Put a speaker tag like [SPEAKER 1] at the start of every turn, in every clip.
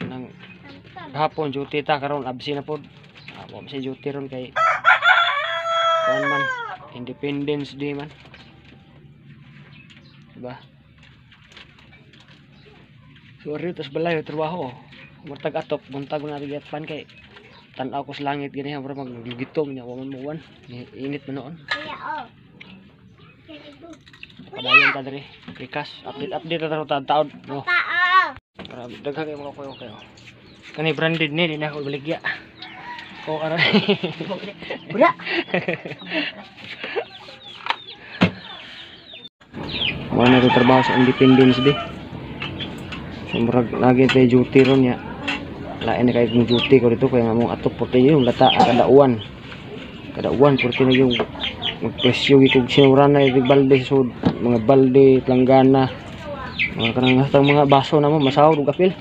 [SPEAKER 1] Nang hapon duty ta karon absent na pod. Wa man siya duty ron kay kuan man, Independence Day man. Diba? So ari tas balay trabaho. Murtag atop buntag na ri pan kay tan-aw ko sa langit gani mura maggitom nya wa man muwan. Init man noon. Padayon ta diri. Likas, update update ta taon taon no. Para daghan kay mga kuyo kayo. Kani branded ni di na ako baligya. Ko karon.
[SPEAKER 2] Wala.
[SPEAKER 1] Wala na trabaho sa Independence Day. So murag lagi tay duty ron nya. Lain na kay kung duty ko dito kaya nga mong atop porte yung lata kada uwan. Kada uwan porte na yung magpresyo gid kog sinura na yung balde so mga balde planggana mga kanang hatang mga baso na mo masawod og apil.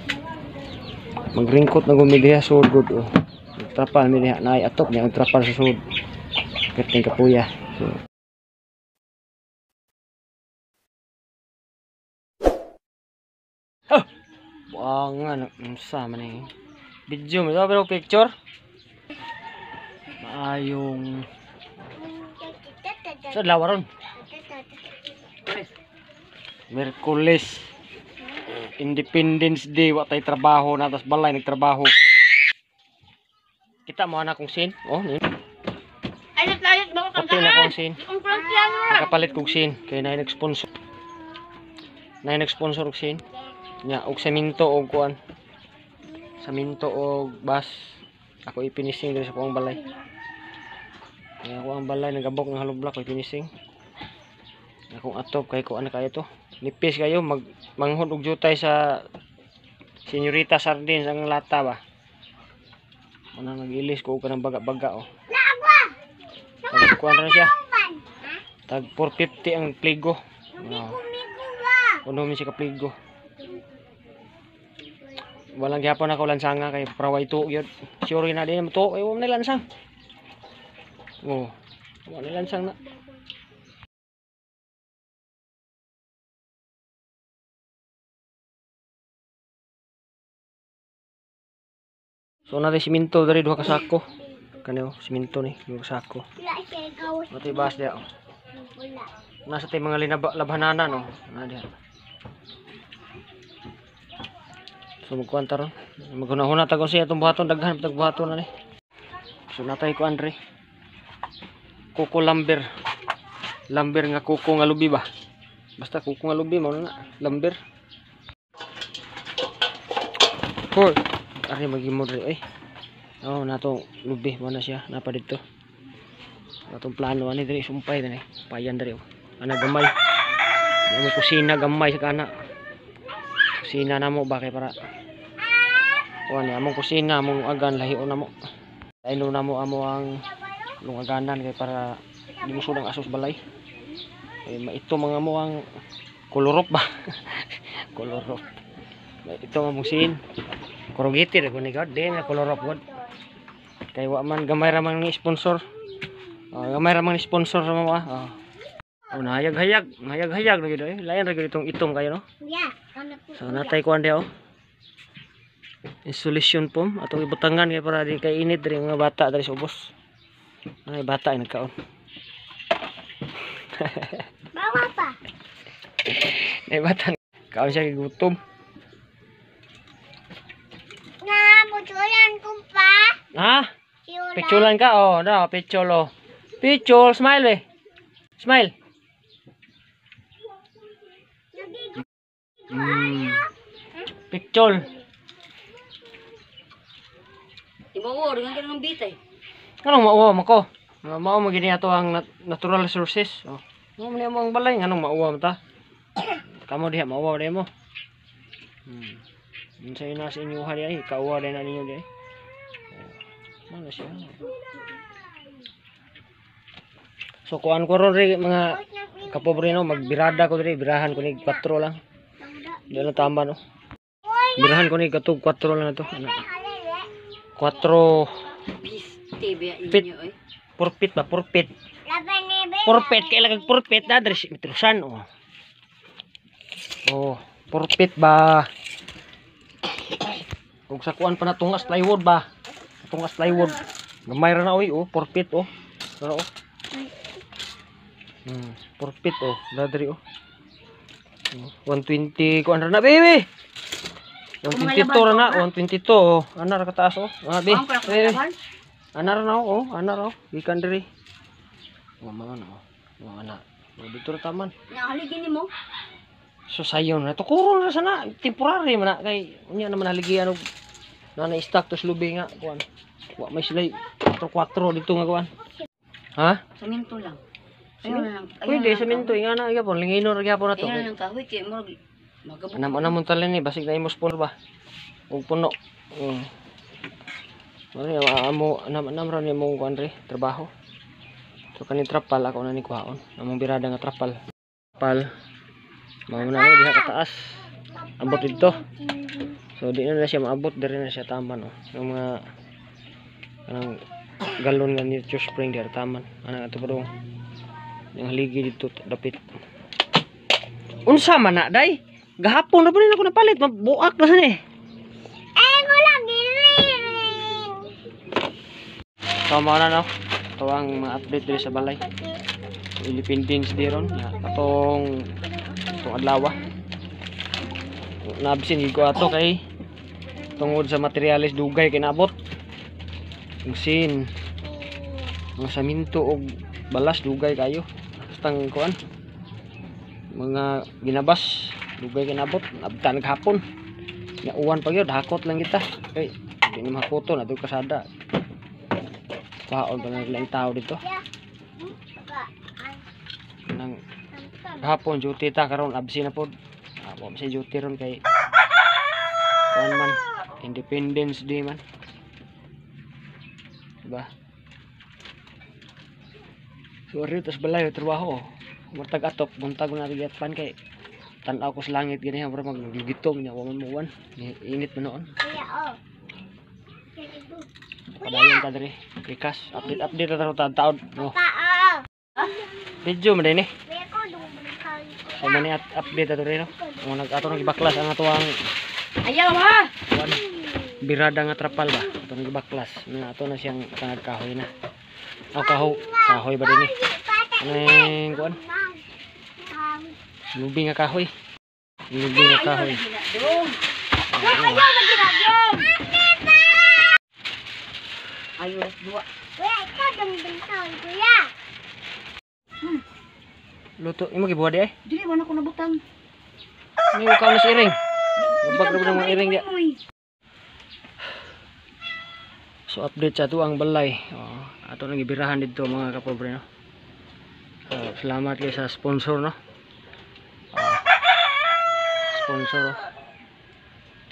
[SPEAKER 1] Magringkot na gumi diha sud good oh. Magtrapal mi diha naay atop niya magtrapal sa sud. Perting kapuya. So oh! Buangan unsa man ni. Video mo pero picture. Maayong sa adlaw ron. Miyerkules. Independence Day wa tay trabaho na tas balay nagtrabaho. Kita mo ana kong sin. Oh, ni.
[SPEAKER 2] Ayot-ayot ba ko
[SPEAKER 1] Pati na kong sin.
[SPEAKER 2] Ang frontier.
[SPEAKER 1] Nakapalit kog sin kay naay nag-sponsor. Naay nag-sponsor og sin. Nya og semento og kuan. Semento og bus. Ako ipinising diri sa kuang balay. Kaya ako ang balay nagabok ng hollow block ko ipinising. Akong atop kay kuan na kayo to. Nipis kayo mag manghod og jutay sa Señorita Sardines ang lata ba. Una nag-ilis ko og kanang baga-baga oh. Tag kuan ra siya. Tag 450 ang pligo. No. Kuno mi siya ka pligo. Walang gihapon ako lansanga kay praway to gyud. Sure na din mo to kay wa man lansang. Oh, wa na lansang na. So na siminto diri duha ka sako. Kani oh, siminto ni duha ka sako. Mati bas dia oh. Nasa tay mga labhanana no. Na diha. So magkuan ta ron. Maghuna-huna ta kung siya itong buhaton daghan tag buhaton na ni. So natay ko Andre. Kuko lamber. Lamber nga kuko nga lubi ba. Basta kuko nga lubi mao na lamber. Hoy, ari magimo diri oy. Oh, nato lubi mo na siya napa didto. Natong plano ani diri sumpay dinhi. Payan diri oh. Ana gamay. Di mo kusina gamay sa kana. Kusina namo ba kay para kuan ni among kusina among agan lahion namo. Lahion namo amo ang lungaganan kay para di mo sudang asos balay. Kay maito mga mo ang kolorop ba. Kolorop. Maito nga mong sin. Corrugated ko ni God, di na kolorop god. Kay wa man gamay ra man ni sponsor. Oh, gamay ra man ni sponsor sa mga. Oh. Oh, nahayag-hayag, nahayag-hayag na gid eh. Lain ra gid itong itom kayo no.
[SPEAKER 2] Yeah.
[SPEAKER 1] So natay kuan diha oh. Insulation foam atong ibutangan kay para di kay init diri mga bata diri sa ubos. Ay bata ay nagkaon.
[SPEAKER 2] Bawa pa.
[SPEAKER 1] Ay bata kaon siya kay gutom.
[SPEAKER 2] Na putulan ko pa.
[SPEAKER 1] Ha? Pichulan ka oh, na picholo. Pichol, smile eh. Smile. Pichol.
[SPEAKER 2] Ibawo, dengan ka ng bitay.
[SPEAKER 1] Anong mauwa mako? Mao mo gini ato ang natural resources. Oh. Mao man ang balay nganong mauwa man ta? Kamo diha mauwa di mo. Unsa na sa inyo ha di ay kauwa din na ninyo di ay. Oh. Mao na siya. So kuan ko ron ri mga kapobre no, magbirada ko diri, birahan ko ni 4 lang. Di lang tama no. Birahan ko ni katug 4 lang na to. Ano? 4 feet. 4 feet ba? 4 feet. 4 feet kay lagag 4 feet na diri mitrusan oh. Oh, 4 feet ba? Ug sa kuan pa na tungas plywood ba? Tungas plywood. Gamay ra na oy oh, 4 feet oh. Pero oh. 4 feet oh, dadri oh. 120 kuan ra na baby. 122 ra na, 122 oh. Ana ra kataas oh. Ah, be. Ana ra na oh, ana ra oh. Gikan diri. Oh, mga na oh. Mga na. Oh, dito ra taman.
[SPEAKER 2] Nahaligi nimo.
[SPEAKER 1] So sayon na tukuro na sana temporary man na kay unya naman haligian og na na-stock tos lubi nga kuan. Wa may silay 4 dito nga kuan. Ha?
[SPEAKER 2] Saminto lang. Ayaw na lang.
[SPEAKER 1] Pwede saminto nga na gyapon lingino ra gyapon na to.
[SPEAKER 2] Ayaw na lang kahoy kay murag magabot.
[SPEAKER 1] Anam anam talin ni basig na imo spon ba. Og puno. Mari amo anam anam ra nimo kuan re trabaho. So kaning trapal ako na ni kuhaon. Among birada nga trapal. Trapal. Mao na diha kataas. Abot dito. So di na siya maabot, diri na siya taman oh. Yung mga kanang galon nga nature spring diha taman. Ana ato pa dong. Yung haligi dito dapit. Unsa man na day? Gahapon ra pa rin ako napalit, mabuak na ni.
[SPEAKER 3] Eh ko lang giring.
[SPEAKER 1] So mao na no. Ito ang mga update diri sa balay. So, Independence Day ron, ya, atong adlaw. Naabsin gid ko ato kay tungod sa materialis dugay kay naabot. Ug sin mga saminto og balas dugay kayo. Bastang kuan mga ginabas dugay kay naabot, abtan naghapon. Nya uwan pa gyud, hakot lang kita. Kay di na mahakoton adto kasada. Kaon pa na lang tao dito. Nang hapon duty ta karon absi na pod. Wa man siya duty ron kay kuan man Independence Day man. Diba? So ari tas balay trabaho. Murtag atok buntag na pan kay tan-aw ko sa langit gani mura maggitom nya wa man muwan. Init man noon. Padayon ta diri. Likas update update ta taon taon no. Video man din eh. So man update ato rin no. Ang nag-ato nang gibaklas ang ato ang
[SPEAKER 2] ayaw ha.
[SPEAKER 1] Kuan birada nga trapal ba. Ato nang gibaklas. Na ato na siyang tangag kahoy na. O kahoy ba din eh. Aneng kuan? Lubi nga kahoy. Lubi nga kahoy.
[SPEAKER 2] Ayaw na ginagdong. Ayaw dua.
[SPEAKER 3] Kuya, ikaw dang kuya.
[SPEAKER 1] Luto imo gibuhat di ay.
[SPEAKER 2] Dili man ako nabutang.
[SPEAKER 1] May ukaw na si iring. Nabag ra mga iring dia. So update sa ato ang balay. Oh, ato nang gibirahan didto mga kapobre no. Salamat kay sa sponsor no. Sponsor. Oh.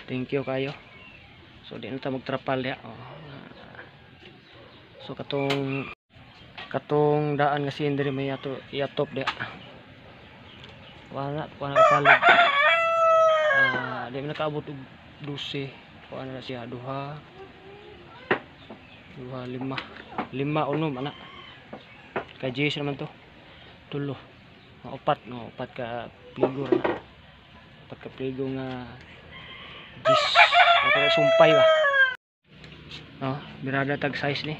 [SPEAKER 1] Thank you kayo. So di na ta magtrapal diha. Oh. So katong daan nga sin diri may ato iatop diha. Wala kuan na kapalig. Di man nakaabot og 12. Kuan na siya duha. Duha lima. Lima unom ana. Kay Jis naman to. Tulo. Mga upat no, upat ka pligo na. Upat ka pligo nga Jis. Ato sumpay ba. Oh, birada tag size ni.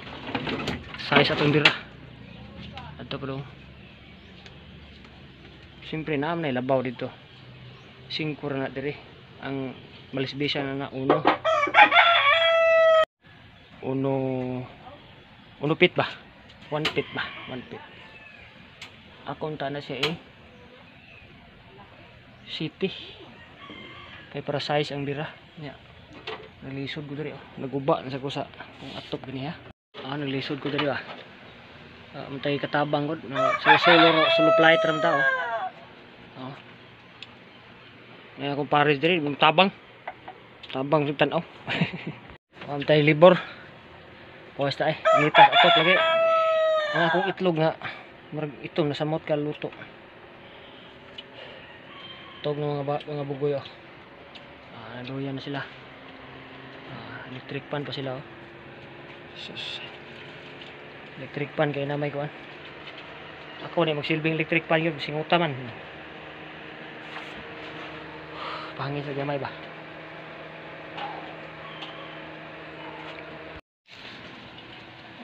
[SPEAKER 1] Size atong bira. Ato pa dong. Siyempre naam na ilabaw dito. 5 ra na diri. Ang malisbisa na na uno. Uno pit ba? 1 pit ba? 1 pit. Akong ta na siya eh. City. Kay para size ang bira. Nya. Naglisod ko diri oh. Naguba na sa kusa kung atop gani ha. Ah, naglisod ko diri ba. Mantay katabang gud. No, solo solo flight ram ta oh. Oh. May akong pares diri, tabang. Tabang sa tan-aw. Antay libor. Basta eh, nitas atop lagi. Ang akong itlog nga murag itom na samot ka luto. Tog ng mga bugoy oh. Ah, naluyan na sila. Ah, electric pan pa sila oh. Sus. Electric pan kay na may kuan. Ako ni magsilbing electric pan yun, singuta man. Pahangin sa gamay ba.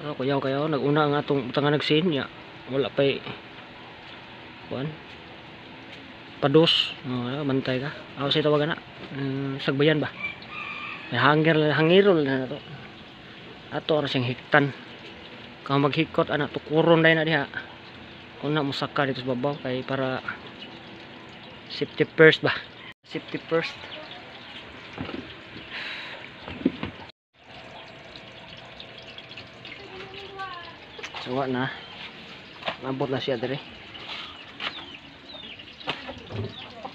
[SPEAKER 1] Ano kuyaw kayo naguna ang atong butangan nagsin nya wala pay kuan pados. Oh, bantay ka. Ako sa tawagan na. Sagbayan ba? May hanger hangirol na to. Ato ra siyang hiktan. Kung maghikot ana tukuron dai na diha. Una musaka dito sa babaw kay para safety first ba. Safety first. So wa na. Nabot na siya diri.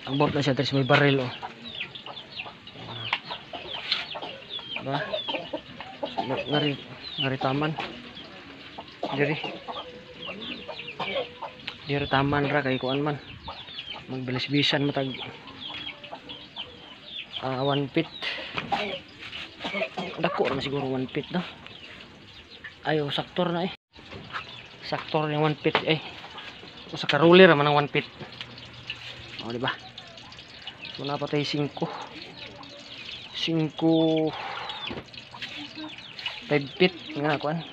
[SPEAKER 1] Abot na siya diri sa may baril oh. Ba? Ngari ngari taman. Diri. Diri taman ra kay kuan man. Magbilis-bisan matag 1 feet. Dako ra siguro 1 feet no. Ayo saktor na eh. Saktor ni 1 feet eh. Usa ka ruler man ang 1 feet. O di ba? So napatay 5. 5 5 feet nga kuan.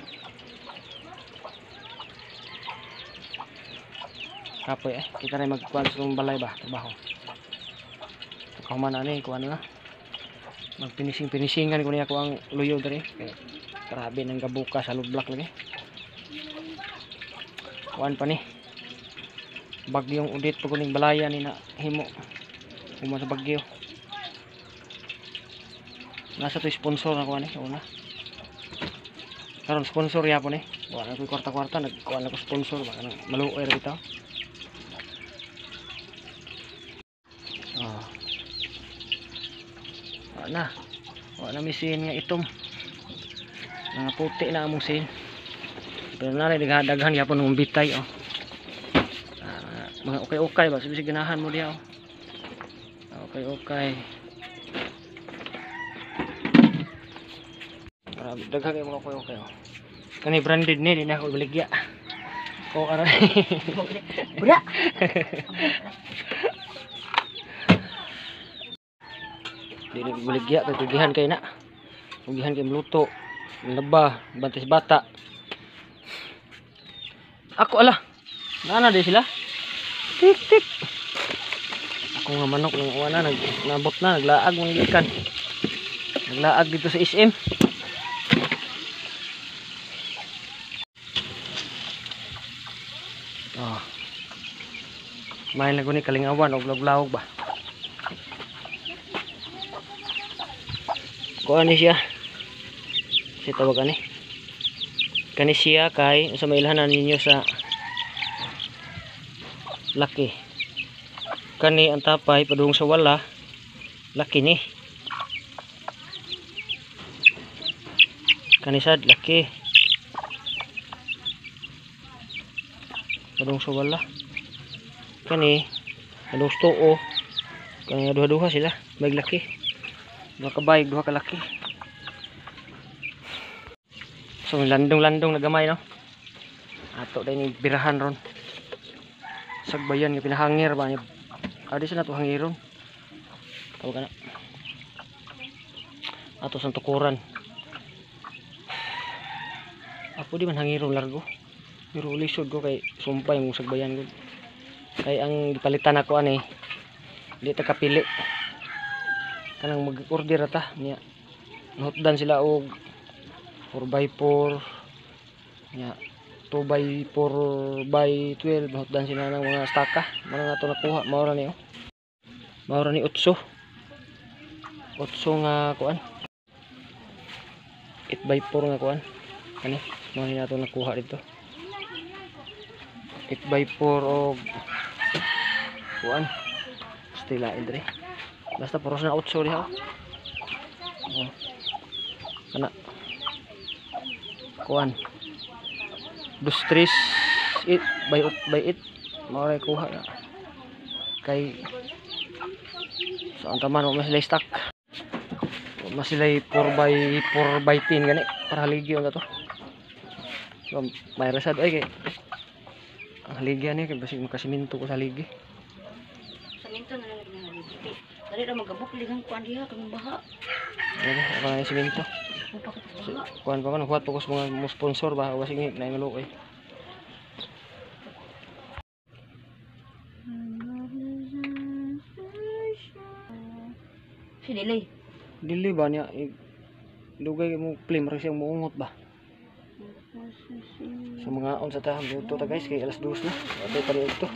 [SPEAKER 1] Kapoy eh, kita rin magkuan sa itong balay ba, trabaho. Kahuman ani kuan na. Magpinising-pinisingan ko niya ko ang luyo diri. Kay grabe nang gabuka sa lublak lagi. Kuan pa ni. Bagyong udit pag kuning balaya ni na himo. Human sa bagyo. Nasa to sponsor na kuan eh, una. Karon sponsor yapon eh. Wala ko kwarta-kwarta, nagkuan ako sponsor ba kanang maluoy ra bitaw. Oh. Wala na. Wala na mi sin nga itom. Mga puti na among sin. Pero na rin daghan yapon ng bitay oh. Mga ukay-ukay ba bisig ganahan mo diha oh. Okay-okay. Grabe daghan kay mga ukay-ukay oh. Kani branded ni di na ako baligya. Ko karon.
[SPEAKER 2] Bra.
[SPEAKER 1] Di na baligya kay kugihan kay na. Kugihan kay mluto. Laba, bantay sa bata. Ako ala. Naana di sila. Tik tik. Ako nga manok nang uwan na nabot na naglaag mong gikan. Naglaag dito sa SM. Oh. May lago ni kalingawan og lawog ba. Kuan ni siya. Si tawag ani. Kani siya kay sa mailhanan ninyo sa laki. Kani ang tapay padung sa wala laki ni. Kani sad laki. Padung sa wala. Kani padung sa tuo. Kani duha-duha sila, may laki. Duha ka bayig, duha ka laki. So landong-landong na gamay no. Ato dai ni birahan ron. Sagbayan nga pinahangir ba niya. Adi sa nato hangiron. Tawag na. Ato sa tukuran. Apo di man hangiron largo. Pero lisod ko kay sumpay mong sagbayan gud. Kay ang gipalitan ako ani di ta kapili. Kanang mag-order ta niya. Nahutdan sila og 4x4 niya 2x4x12 nahutdan sila ng mga staka. Mao na to nakuha, mao ra ni oh. Mao ra ni 8. 8 nga kuan. 8x4 nga kuan. Kani mao ni nato nakuha dito. 8x4 og kuan. Stila indre. Basta puros na 8 diha. Oh. Kana. Kuan. 2 3 8 by 8 by 8. Mao ra kuha na. Kay sa ang taman wa man sila stock. Wa man sila 4 by 4 by 10 gani para haligi unta to. So, may resad ay kay ang haligi ani kay basig makasiminto ko sa haligi.
[SPEAKER 2] Siminto na lang ang haligi. Dali ra magabuklig ang kuan diha kang baha.
[SPEAKER 1] Ano, ako na yung siminto. Kuan pa man huwat pa ko sa mga mo sponsor ba o sige na maluoy.
[SPEAKER 2] Si dili.
[SPEAKER 1] Dili ba niya dugay mo claim ra siyang muungot ba. Sa mga unsa ta luto ta guys kay alas 2 na. Atay pa ito.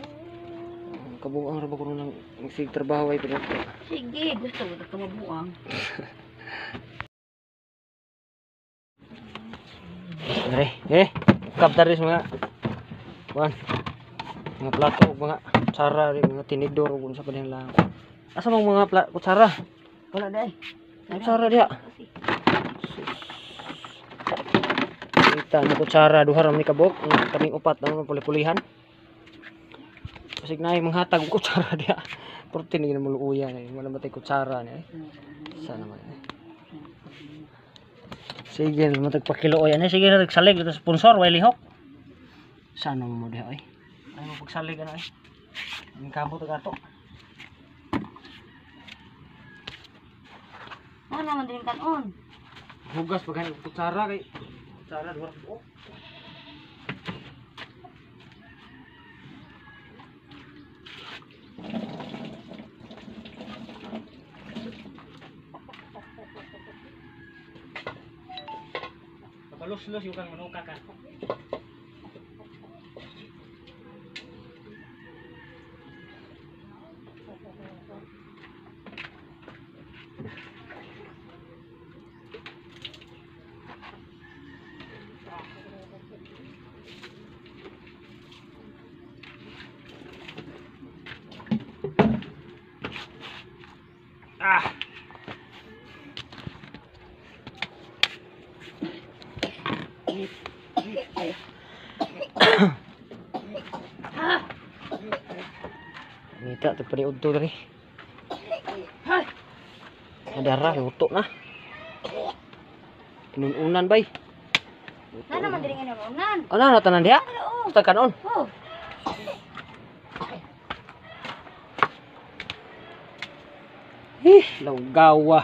[SPEAKER 1] Kabuang ra ba kuno nang sig trabaho ay pero
[SPEAKER 2] Sige, gusto ko ka mabuang.
[SPEAKER 1] Dre, kap dari sa mga kuan. Mga plato ug mga kutsara, mga tinidor ug unsa pa dihang lang. Asa mang mga kutsara?
[SPEAKER 2] Wala dai.
[SPEAKER 1] Kutsara diha. Kita mo kutsara duha ra ni kabok, kaming upat ang puli-pulihan. Basig naay manghatag og kutsara diha. Porte ni mo luuya ni, wala matay kutsara ni. Sana man. Sige, matag pakilo oy. Ani sige na nagsalig dito sponsor way lihok. Sana mo diha oy. Ay mo pagsalig ana oy. Ang kamot ug ato.
[SPEAKER 2] Ano naman din kanon?
[SPEAKER 1] Hugas pa gani kutsara kay kutsara duha ka buok. Palos-los yung kang manuka ka. Ah. Ngita to pali udto diri. Madara luto na. Inununan bay.
[SPEAKER 2] Na naman diri nga naman.
[SPEAKER 1] Ano na tanan diha? Basta kanon.
[SPEAKER 2] Oh.
[SPEAKER 1] Eh, lawgawa.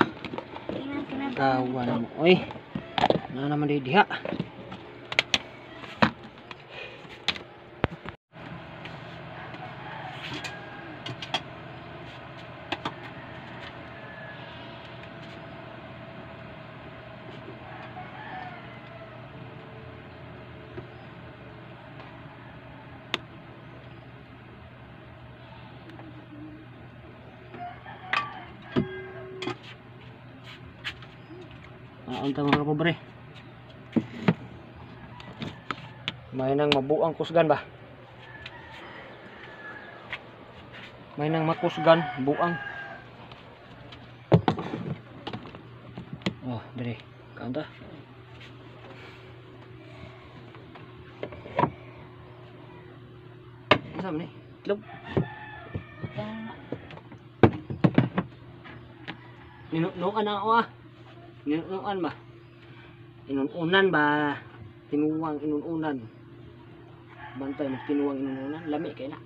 [SPEAKER 1] Gawa na mo. Oy. Na naman di diha. Unta mga pobre. May nang mabuang kusgan ba? May nang makusgan, buang. Oh, dire. Kaunta. Asa man ni? Itlog. Ninunuan na ako ah. Inunuan ba? Inununan ba? Tinuwang inununan. Bantay mo tinuwang inununan. Lami kay na.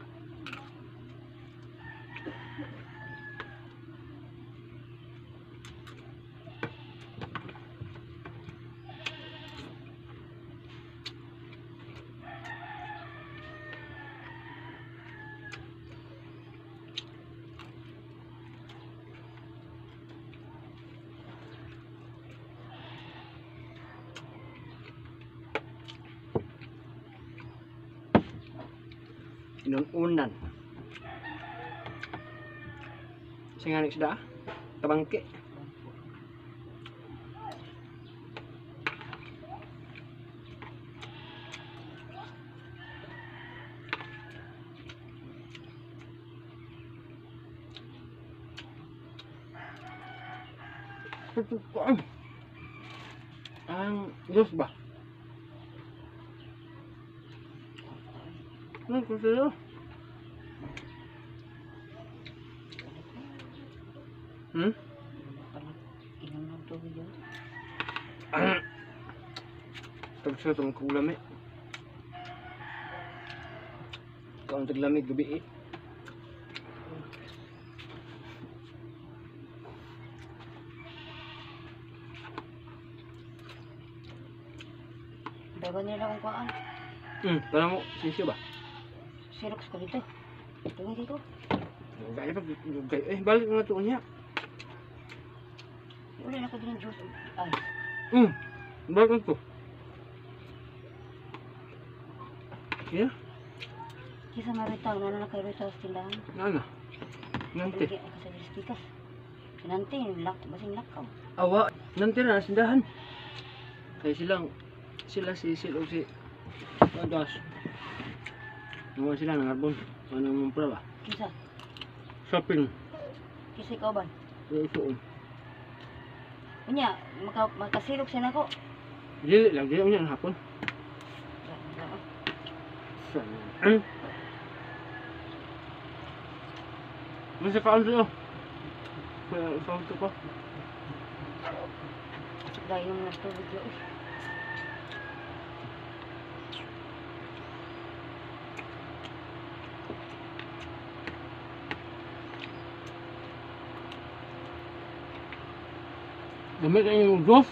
[SPEAKER 1] Inununan. Sa nga isda, tabangke. Ang Diyos ba? Ano ko sa'yo?
[SPEAKER 2] Inom ng tubig yun.
[SPEAKER 1] Tagsa itong kulami. Kaon taglamig gabi eh.
[SPEAKER 2] Dagan nila akong kuhaan.
[SPEAKER 1] Para mo sisyo ba?
[SPEAKER 2] Xerox ko dito. Dagan dito.
[SPEAKER 1] Dugay pa dugay. Eh balik na to niya.
[SPEAKER 2] Wala na ko din juice. Ay,
[SPEAKER 1] Balik na to. Yeah,
[SPEAKER 2] kisa maritaw na na kay Rita sa tindahan.
[SPEAKER 1] na na. Nante.
[SPEAKER 2] Ay, kasi pikas. Sinante, lak, basing lakaw.
[SPEAKER 1] Awa, nante na sindahan. Kay silang sila si Sil o si Adas. Nawa sila ng arbon. Ano mong ba?
[SPEAKER 2] Kisa,
[SPEAKER 1] Shopping.
[SPEAKER 2] kisa ikaw ba?
[SPEAKER 1] Ito.
[SPEAKER 2] Unya, maka, makasilok siya nako.
[SPEAKER 1] Dili lang dili unya hapon. Masa kaon sa'yo? Kaya sa ko.
[SPEAKER 2] Dahil yung nagtubig yun.
[SPEAKER 1] Gamit ang inyong roof.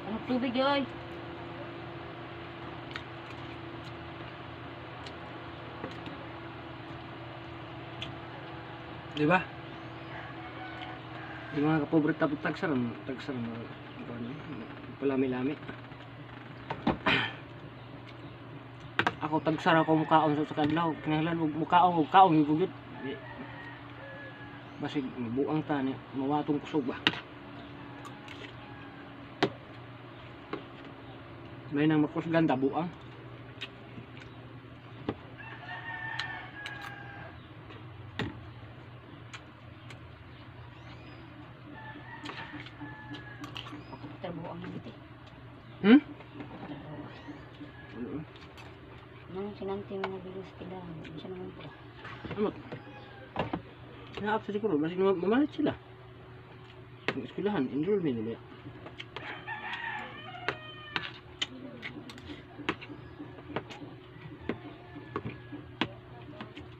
[SPEAKER 2] Anong tubig yun?
[SPEAKER 1] Di ba? Yung mga kapobre tapos tagsaran, tagsaran palami-lami. Ako tagsara ko mukaon sa kadlaw, kinahanglan og mukaon og kaon gyud. Basig mabuang ta ni mawatong kusog ba. May nang makusgan ta buang.
[SPEAKER 2] Trabaho ang nabiti.
[SPEAKER 1] Hmm?
[SPEAKER 2] Trabaho. Nang sinante mo nabili sa tindahan, hindi siya naman po.
[SPEAKER 1] Ano? Naap sa siguro, basig mamalit sila. Ang eskwelahan, enrollment nila.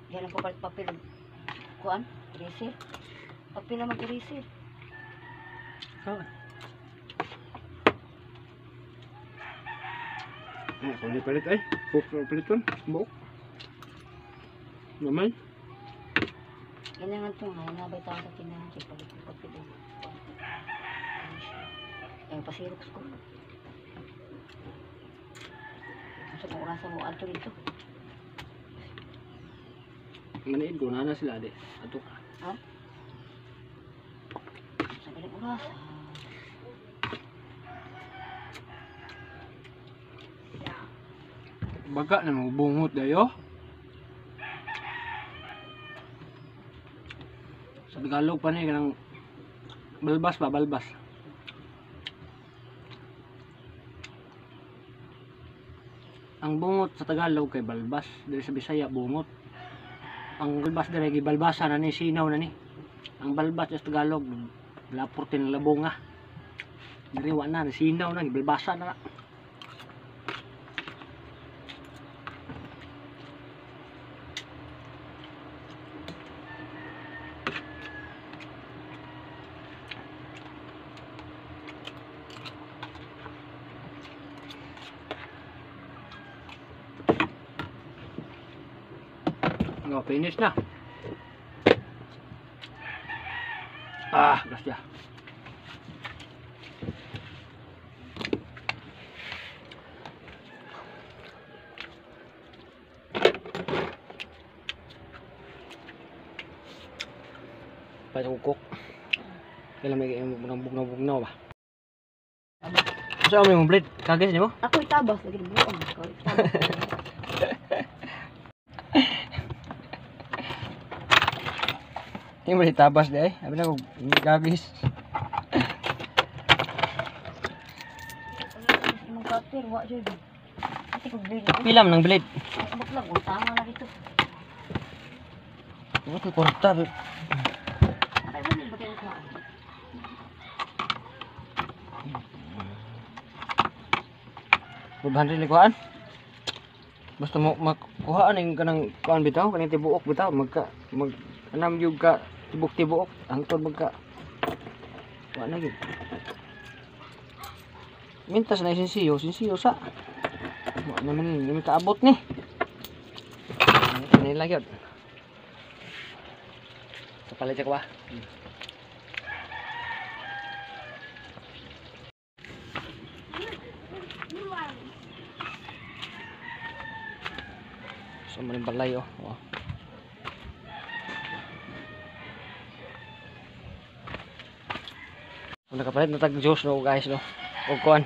[SPEAKER 2] Diyan ang papalit papel. Kuan? Eraser? Papel na mag-eraser.
[SPEAKER 1] Ah. Ay, ako ni palit ay. Cook na palit kon. Buok. Gamay.
[SPEAKER 2] Yan nga ito nga, nabay tao sa tindahan. Siya palit ng papel. Ay, pasirox ko. Sa kung orasa mo, ato dito.
[SPEAKER 1] Maniid ko na na sila di. Ato ka.
[SPEAKER 2] Ha? Sa galing oras.
[SPEAKER 1] Baga na mo bungot dayo. Sa Tagalog pa ni kanang balbas ba balbas. Ang bungot sa Tagalog kay balbas, diri sa Bisaya bungot. Ang balbas diri gibalbasa na ni sinaw na ni. Ang balbas sa Tagalog lapor tin labonga. Diri wa na sinaw na gibalbasa na. No, finish na. Ah, grasya. Patukok. Kailan may bugnaw-bugnaw ba? Sa may mong blade? Kagis ni mo?
[SPEAKER 2] Ako itabas, lagi buong. Ako itabas.
[SPEAKER 1] Hindi mo tabas di ay. Abi na ko gagis.
[SPEAKER 2] Imong cutter, wa jud. Ate ko blade.
[SPEAKER 1] Pilam ng blade.
[SPEAKER 2] Abot lang, oh, tama na dito.
[SPEAKER 1] Ano ko kwarta?
[SPEAKER 2] Ay, ba nila ba kayong kuhaan?
[SPEAKER 1] 500 likuan. Basta mo makuhaan yung kanang kuan bitaw, kanang tibuok bitaw magka mag anam yung ka Tibok-tibok hangtod magka wa na gyud. Mintas na sinsiyo, sinsiyo sa. Wa naman ni kaabot ni. Ini lang gyud. Kapalit ko ba? So man balay oh. Oh. Nakapalit na tag juice no guys no. Og kuan.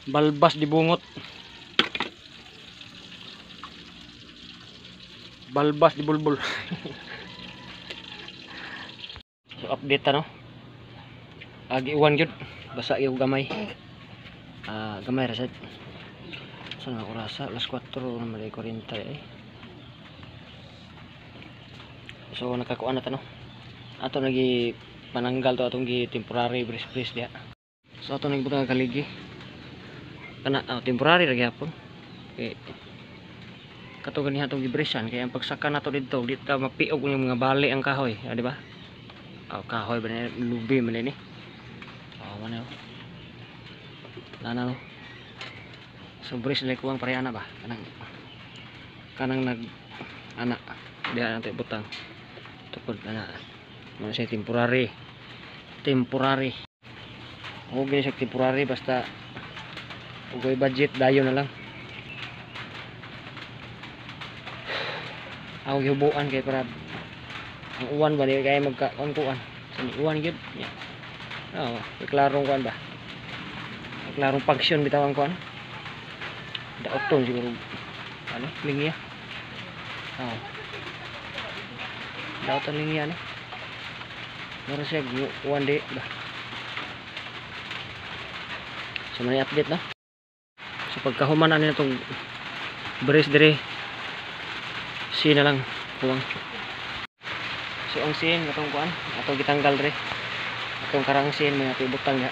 [SPEAKER 1] Balbas di bungot. Balbas di bulbul. So update ta no. Agi uwan gyud. Basa gyud gamay. Gamay ra sad. Sa nga orasa alas 4:40 eh. So nakakuan na ta no. Ato nagi pananggal to atong gi temporary brace diha. So ato nang butang kaligi. Kana temporary ra gyapon. Kay kato ganiha atong gibracean kay ang pagsaka nato didto di ta mapiog yung mga bali ang kahoy, di ba? Kahoy ba ni lubi man ni. Man oh. Lana no. So brace na kuwang pareha na ba? Kanang nag ana diha nato ibutang. Tukod ana. Muna siya temporary. Temporary. O gini siya temporary basta ugoy budget dayon na lang. Ako gihubuan kay para ang uwan ba di kay magka-kuan. Sa ni uwan gyud. Yeah. Oh, klarong kuan ba? Klarong pagsyon bitaw ang kuan. Daoton siguro. Ano? Lingya. Oh. Daoton lingya ni. Meron siya uwan di ba. So may update no. So pagkahuman ani natong brace dire. C na lang kuwang. So ang sin atong kuan, atong gitanggal dire. Atong karang sin mga tibutang ya.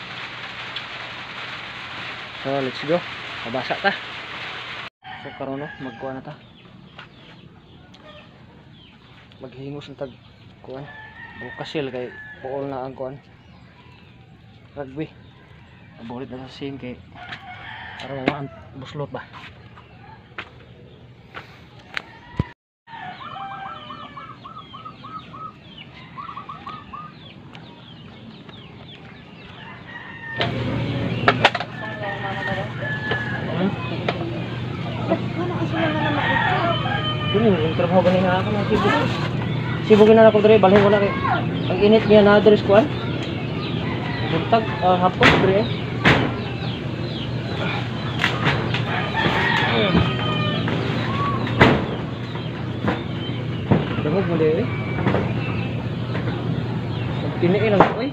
[SPEAKER 1] So let's go. Pabasa ta. So karon no, magkuan na ta. Maghingos na tag kuan. Bukasil kay puol na ang kuan. Rugby. Abulit na sa sin kay para mawaan buslot ba. Dili yung trabaho ganina ako ng sibog. Sibog na ako diri balhin ko na kay ang init niya na diri sa kuan. Buntag hapon diri. Dangog mo diri. Pagtiniin lang ko eh.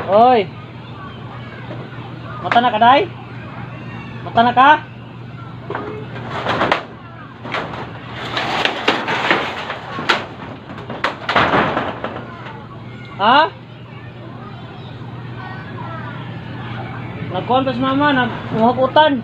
[SPEAKER 1] Oy. Mata na ka, day? Mata na ka? Ha? Nagkuhan pa si mama, nagkuhakutan.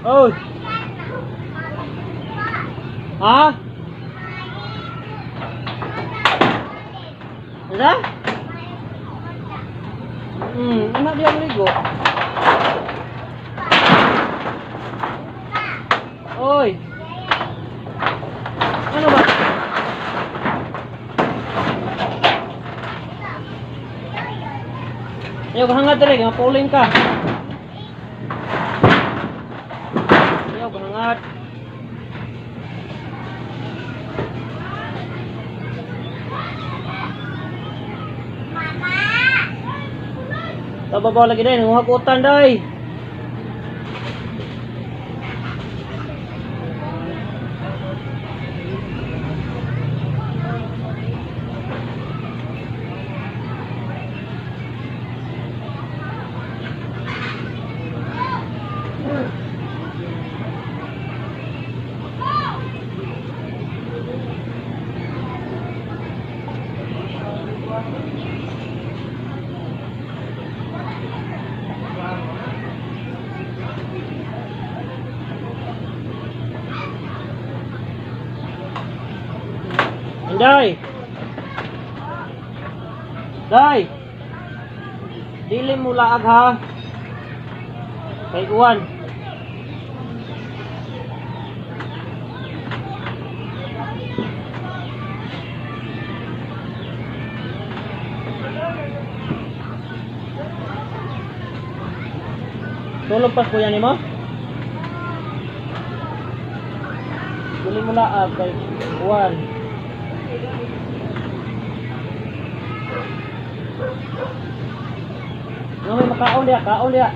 [SPEAKER 1] Oy. Ha? Ano? Ano di ang ligo? Oy. Ano ba? Ayaw ka hangad dali, mapulin ka. Ayaw ka hangad. Tababaw lagi dahil, nanguhakutan dahil. Inday! Day! Dili mo laag ha. Kay uwan. Tulog pas kuya nimo? Dili mo laag kay uwan. No, may makaon diya, kaon diya.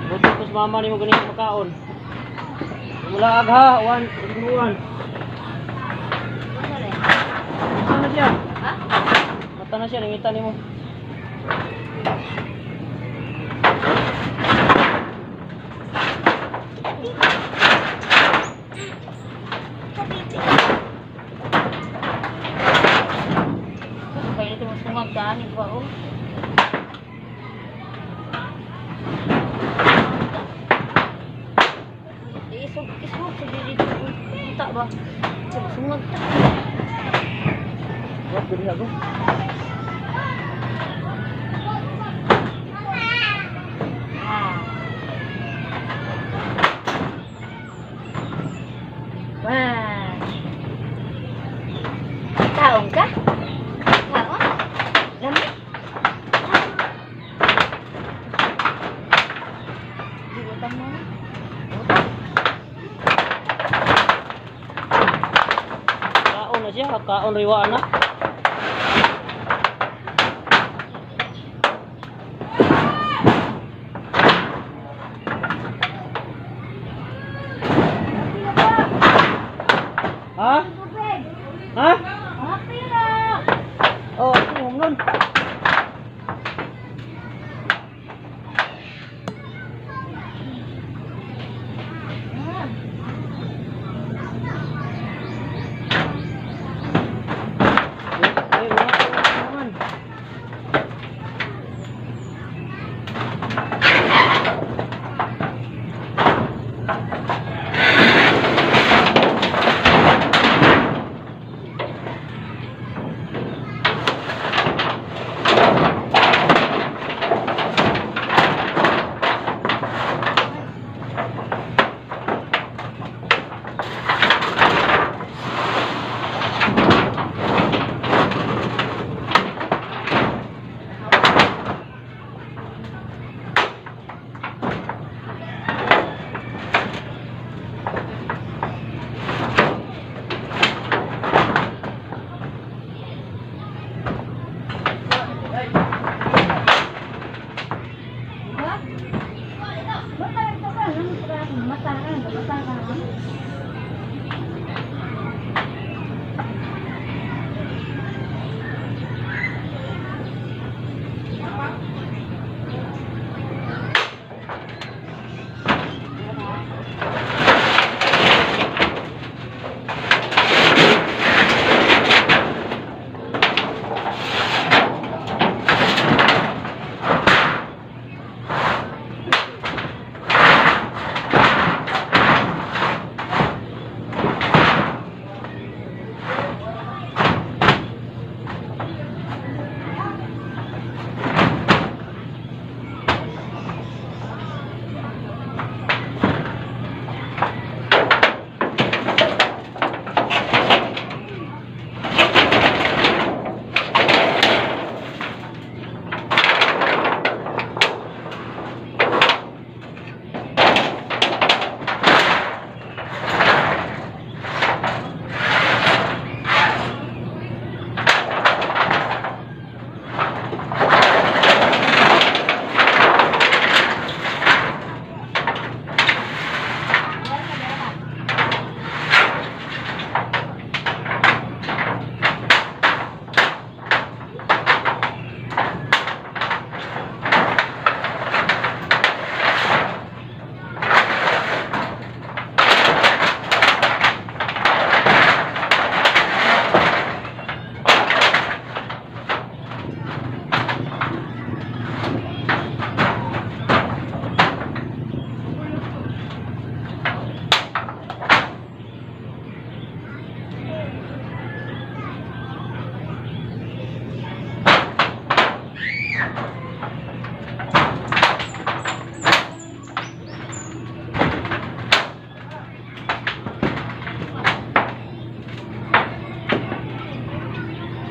[SPEAKER 1] Buto ko sa mama ni mo ganito makaon. Mula agha, uwan, uwan. Mata na siya.
[SPEAKER 2] Ha?
[SPEAKER 1] Mata na siya, nangita nimo.
[SPEAKER 2] Kaya ito mo sungag daan, iba oh. Isog, isog, sa dito. Unta ba? Sungag ta.
[SPEAKER 1] Wag gud ako.
[SPEAKER 2] Wah. Taong ka? Taong? Lami? Di utang mo na. Utang.
[SPEAKER 1] Kaon na siya, kaon riwaan na. Ha? Ha? Oh, ako humnon. Eh, wala ko naman.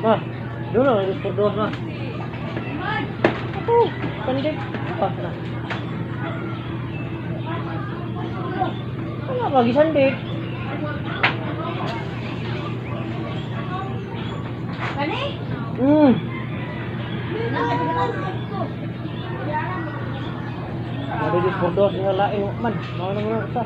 [SPEAKER 1] Ma, dulo gusto dos ma. Oh, pandit. Pa na. Wala ba gisandik?
[SPEAKER 2] Kani?
[SPEAKER 1] Mari di dos nga lain man. Mao na muna sa.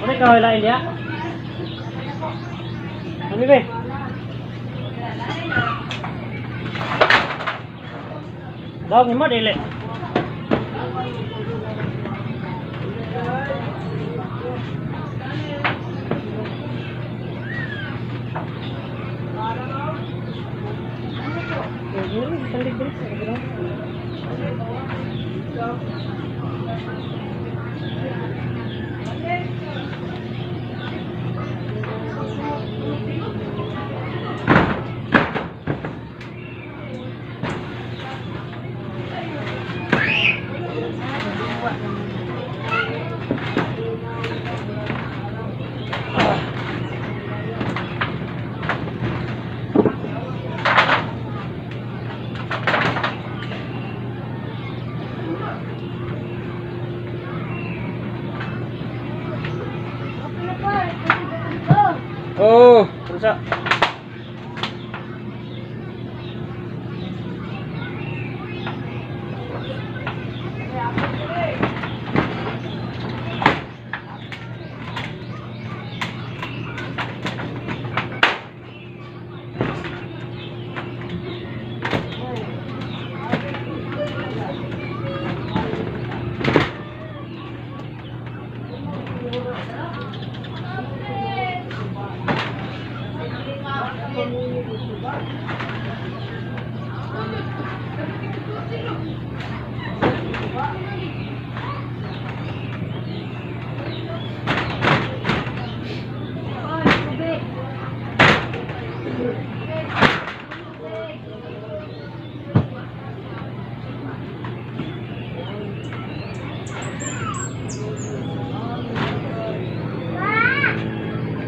[SPEAKER 1] Ano ka wala Ilya? Ano ba? Dog ni mo dili. Oh, rusak.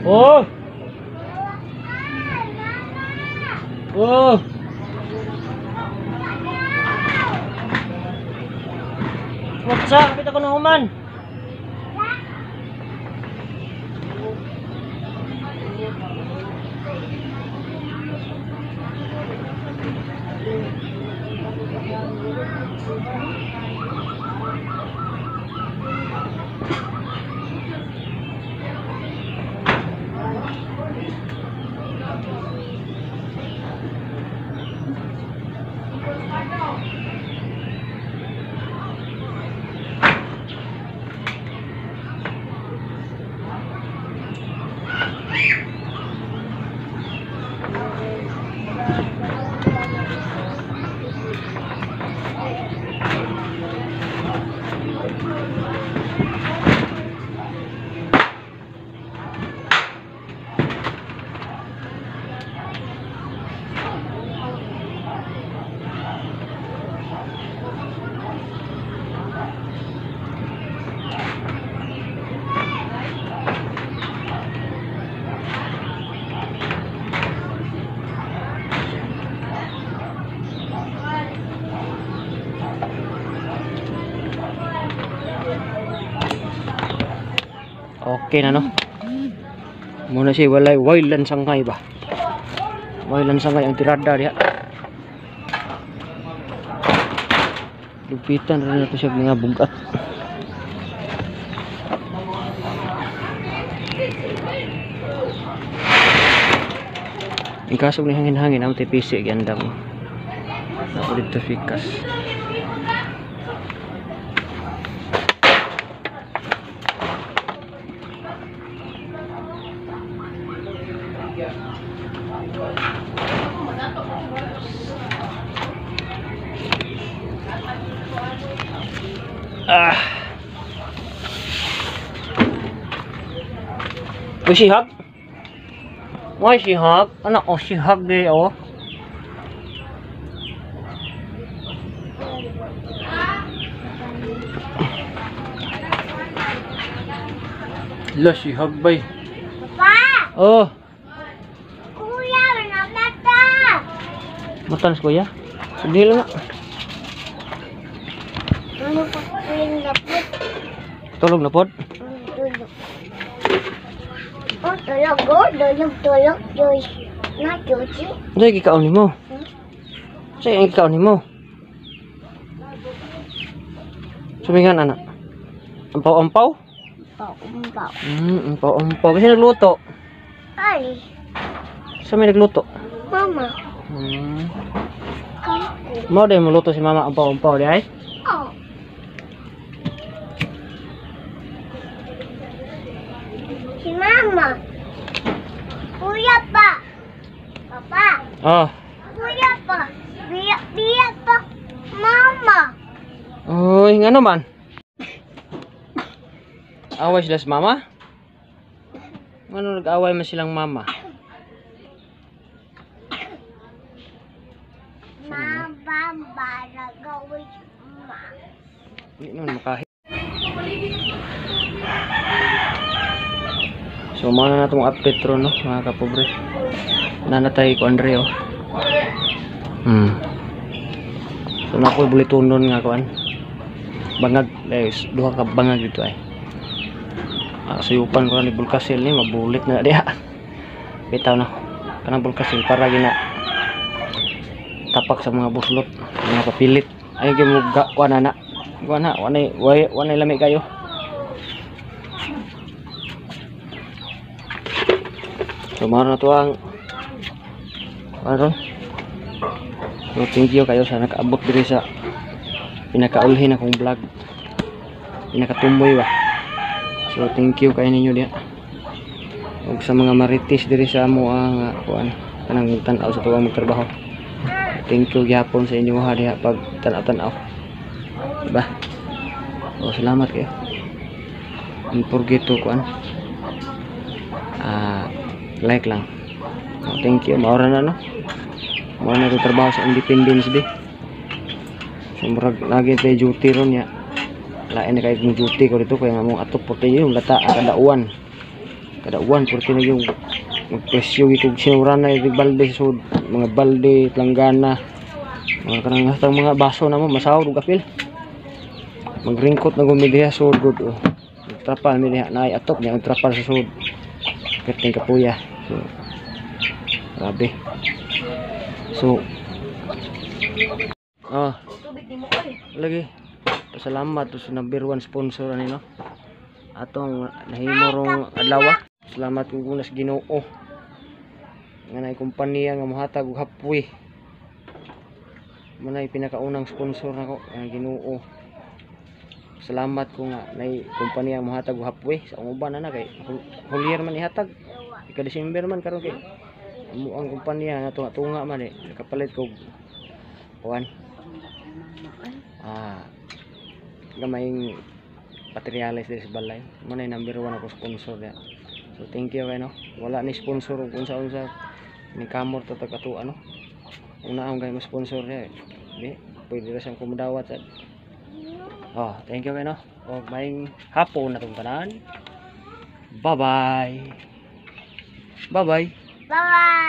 [SPEAKER 1] Oh! Oh! What's up? Kapit ako na human. Okay na no. Muna siya walay wailan sangkay ba. Wailan sangkay ang tirada diha. Lupitan rin nato siya mga bugat. Ang kaso ni hangin-hangin ang TPC gandam. Ako dito fikas. Ah. Uy, si Hag? Why si Hag? Ano? Oh, si Hag di, oh. La, si Hag bay.
[SPEAKER 3] Papa!
[SPEAKER 1] Oh.
[SPEAKER 3] Kuya, namata!
[SPEAKER 1] Mata na si kuya? Sige lang na.
[SPEAKER 3] Ano pa tulog na po?
[SPEAKER 1] Tulog na pod?
[SPEAKER 3] Tulog. Oh, tulog. Oh, tulog, tulog. Joy. Na, Joji.
[SPEAKER 1] Sa'yo gikaon nimo? Sa'yo ang gikaon nimo? Sumingan, anak. Ampaw-ampaw?
[SPEAKER 3] Ampaw-ampaw.
[SPEAKER 1] Ampaw-ampaw. Kasi nagluto.
[SPEAKER 3] Ay.
[SPEAKER 1] Saan may nagluto?
[SPEAKER 3] Mama. Kako.
[SPEAKER 1] Mao din maluto si mama ampaw-ampaw di ay?
[SPEAKER 3] Oh. Si mama. Kuya pa. Papa.
[SPEAKER 1] Ah.
[SPEAKER 3] Kuya pa. Biya, biya pa. Mama.
[SPEAKER 1] Uy, nga naman. Away sila sa mama? Ano nag-away man silang mama?
[SPEAKER 3] Mama, baragawin ma.
[SPEAKER 1] Hindi naman makahi. So, muna na itong update ron, no, mga kapobre. Nanatay ko, Andre, oh. So, nakoy bulitunon nga, kuan. Bangag, eh, duha ka bangag dito, ay. Suyupan ko na ni Bulkasil ni, mabulit na diha. Bitaw na. Kanang Bulkasil, para gina tapak sa mga buslot, mga papilit. Ay, gyud mo ga, kuan na, na. Kuan na, wanay, wanay lami kayo. So, mao na to ang ano ron? So, thank you kayo sa nakaabot diri sa pinakaulhin akong vlog. Pinakatumboy ba. So, thank you kayo ninyo diha. Ug sa mga marites diri sa amo ang kuan kanang tan-aw sa tuwang magtrabaho. Thank you gyapon sa inyo ha diha pag tan-aw-tan-aw. Diba? So, salamat kayo. Don't forget to kuan. Like lang. Oh, thank you. Maura na no. Maura na itong trabaho sa Independence Day. So murag lagi tayo duty ron ya. Lain na kayo kung duty ko dito kaya nga mong atop po tayo yung lata ang kadauan. Kada uwan porque na yung magpresyo gid kog sinurana yung balde sa sud, mga balde, planggana, mga kanang hatang mga baso na mo masawod og apil. Magringkot na gumi diha sud gud oh. Magtrapal mi diha, naay atop niya ang trapal sa sud. Perting kapuya. So grabe. So
[SPEAKER 2] Tubig ni mo oy.
[SPEAKER 1] Lagi. Pasalamat to sa number one sponsor ani, no. Atong nahimo rong adlaw. Salamat kung sa Ginoo. Nga naay kompanya nga mohatag og halfway. Mao nay pinakaunang sponsor nako ang Ginoo. Salamat ko nga nay kompanya nga mohatag og halfway sa uban na na kay whole year man ihatag. Ika December man karon kay amo ang kompanya nga tunga-tunga man eh. Nakapalit kog kuan gamayng materials diri sa balay. Mo na yung number one ako sponsor niya. So thank you kay, no. Wala ni sponsor ug unsa-unsa ni kamor to tag ato ano. Una ang kay mo sponsor niya. Eh. Di pwede ra siyang kumudawat sad. Oh, thank you kay, no. Og maayong hapon na tong tanan. Bye-bye. Bye-bye.
[SPEAKER 3] Bye-bye.